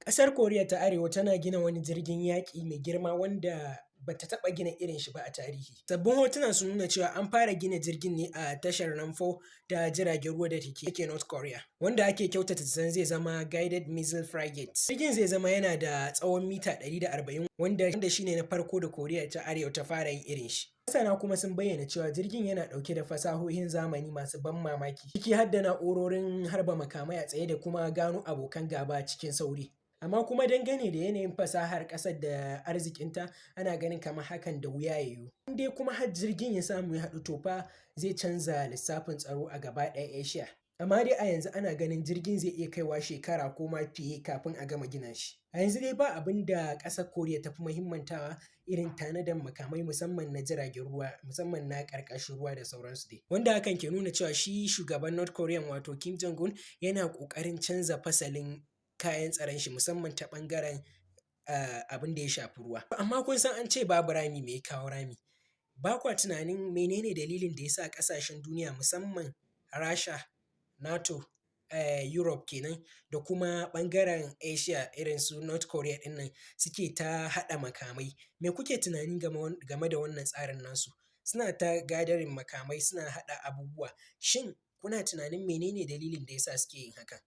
Ƙasar Koriya ta Arewa tana gina wani jirgin yaƙi mai girma wanda ba ta taɓa gina irin shi ba a tarihi. Sabbin hotuna sun nuna cewa an fara gina jirgin ne a tashar Nampo ta jiragen ruwa da ke North Korea, wanda ake kyautata zaton zai zama Guided Missile Frigate. Jirgin zai zama yana da tsawon mita 140, wanda shi ne na farko da Koriya ta Arewa ta fara yin irin shi. Masana kuma sun bayyana cewa jirgin yana ɗauke da fasahohin zamani masu ban mamaki, ciki har da na'urorin harba makamai a tsaye da kuma gano abokan gaba cikin sauri. Amma kuma dangane da yanayin fasahar ƙasar da arzikinta, ana ganin kamar hakan da wuya ya yiwu. In dai kuma har jirgin ya samu ya haɗu, to fa zai canza lissafin tsaro a gaba ɗaya Asia. Amma dai a yanzu ana ganin jirgin zai iya kaiwa shekara ko ma fiye kafin a gama gina shi. A yanzu dai ba abin da ƙasar Koriya ta fi muhimmantawa irin tanadan makamai, musamman na jiragen ruwa, musamman na ƙarƙashin ruwa da sauransu dai. Wanda hakan ke nuna cewa shi shugaban North Korean, wato Kim Jong-un, yana ƙoƙarin canza fasalin kayan tsaron shi, musamman ta ɓangaren abin da ya shafi ruwa. Amma kun san an ce babu rami, me ya kawo rami? Ba kwa tunanin menene dalilin da ya sa ƙasashen duniya, musamman Rasha, NATO, Europe kenan, da kuma ɓangaren Asia irin su North Korea ɗin nan, suke ta haɗa makamai? Me kuke tunani game da wannan tsarin nasu? Suna ta gathering makamai, suna haɗa abubuwa. Shin kuna tunanin menene dalilin da ya sa suke yin haka?